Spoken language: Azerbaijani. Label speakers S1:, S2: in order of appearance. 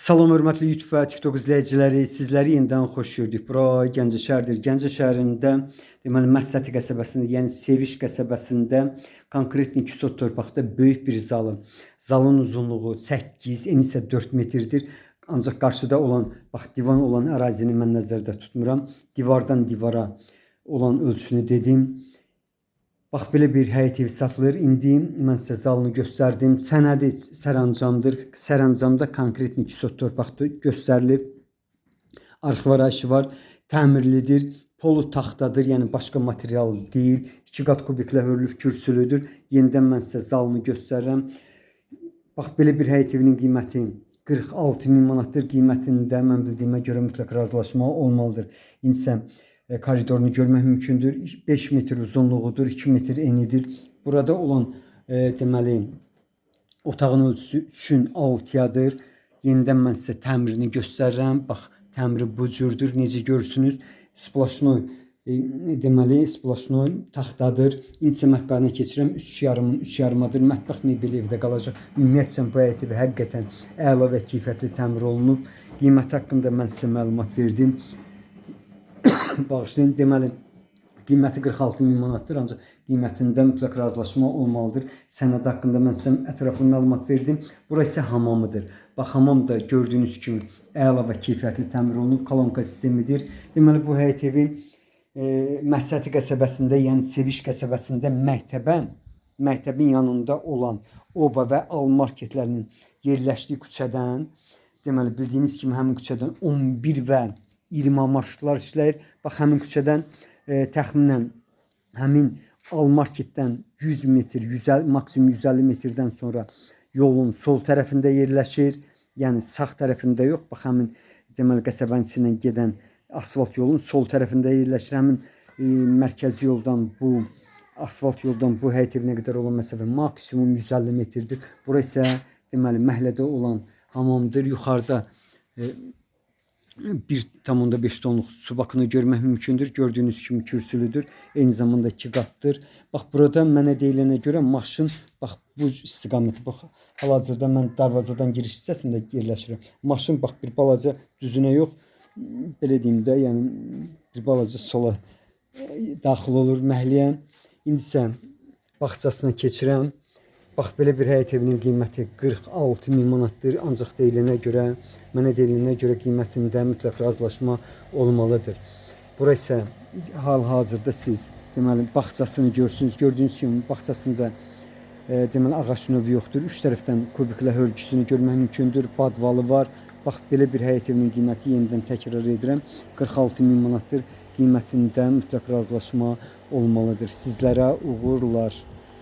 S1: Salam hörmətli YouTube və TikTok izləyiciləri, sizləri yenidən xoş gördük. Bura Gəncə şəhəridir. Gəncə şəhərində, deməli Məsləti qəsəbəsində, yəni Seviş qəsəbəsində konkret 2 sot torpaqda böyük bir zalı. Zalın uzunluğu 8, eni isə 4 metrdir. Ancaq qarşıda olan, bax divan olan ərazini mən nəzərdə tutmuram. Divardan divara olan ölçünü dedim. Bax belə bir həyət evi satılır. İndi mən sizə zalını göstərdim. Sənədi sərəncamdır. Sərəncamda konkret 2 sot torpaq göstərilib. Arxiv arayışı var. Təmirlidir. Polu taxtadır, yəni başqa material deyil. 2 qat kubiklə hörülüb kürsülüdür. Yenidən mən sizə zalını göstərirəm. Bax belə bir həyət evinin qiyməti 46 min manatdır. Qiymətində mən bildiyimə görə mütləq razılaşma olmalıdır. İndi isə koridorunu görmək mümkündür. 5 metr uzunluğudur, 2 metr enidir. Burada olan deməli otağın ölçüsü 3-ün 6-yadır. Yenidən mən sizə təmirini göstərirəm. Bax, təmiri bu cürdür. Necə görürsünüz? Splaşnoy deməli splaşnoy taxtadır. İndi isə mətbəxinə keçirəm. 3 yarımın 3 yarımadır. Mətbəx mebeli evdə qalacaq. Ümumiyyətcə bu həyət evi həqiqətən əla və keyfiyyətli təmir olunub. Qiyməti haqqında mən sizə məlumat verdim. Bağışlayın, deməli qiyməti 46 min manatdır, ancaq qiymətində mütləq razılaşma olmalıdır. Sənəd haqqında mən sizə ətraflı məlumat verdim. Bura isə hamamıdır. Bax, hamam da gördüyünüz kimi əla və keyfiyyətli təmir olunub, kolonka sistemidir. Deməli bu həyət evi Məsləti qəsəbəsində, yəni Seviş qəsəbəsində məktəbin yanında olan Oba və Al marketlərinin yerləşdiyi küçədən, deməli bildiyiniz kimi həmin küçədən 11 və 20 marşrutlar işləyir. Bax həmin küçədən təxminən həmin Al marketdən 100 metr, 150, maksimum 150 metrdən sonra yolun sol tərəfində yerləşir. Yəni sağ tərəfində yox. Bax həmin deməli qəsəbənin içindən gedən asfalt yolun sol tərəfində yerləşir. Həmin mərkəzi yoldan bu asfalt yoldan bu həyət evinə qədər olan məsafə maksimum 150 metrdir. Bura isə deməli məhəllədə olan hamamdır. Yuxarıda 1,5 tonluq su bakını görmək mümkündür. Gördüyünüz kimi kürsülüdür. Eyni zamanda 2 qatdır. Bax burada mənə deyilənə görə maşın bax bu istiqamətə bax hal-hazırda mən darvazadan giriş hissəsində yerləşirəm. Maşın bax bir balaca düzünə yox, belə deyim də, yəni bir balaca sola daxil olur məhəlləyə. İndi isə bağçasına keçirəm. Bax belə bir həyət evinin qiyməti 46 min manatdır. Ancaq deyilənə görə, mənə deyilənə görə qiymətində mütləq razılaşma olmalıdır. Bura isə hal-hazırda siz deməli bağçasını görürsünüz. Gördüyünüz kimi bağçasında deməli ağac növü yoxdur. Üç tərəfdən kubiklə hörgüsünü görmək mümkündür. Badvalı var. Bax belə bir həyət evinin qiyməti yenidən təkrar edirəm 46 min manatdır. Qiymətində mütləq razılaşma olmalıdır. Sizlərə uğurlar.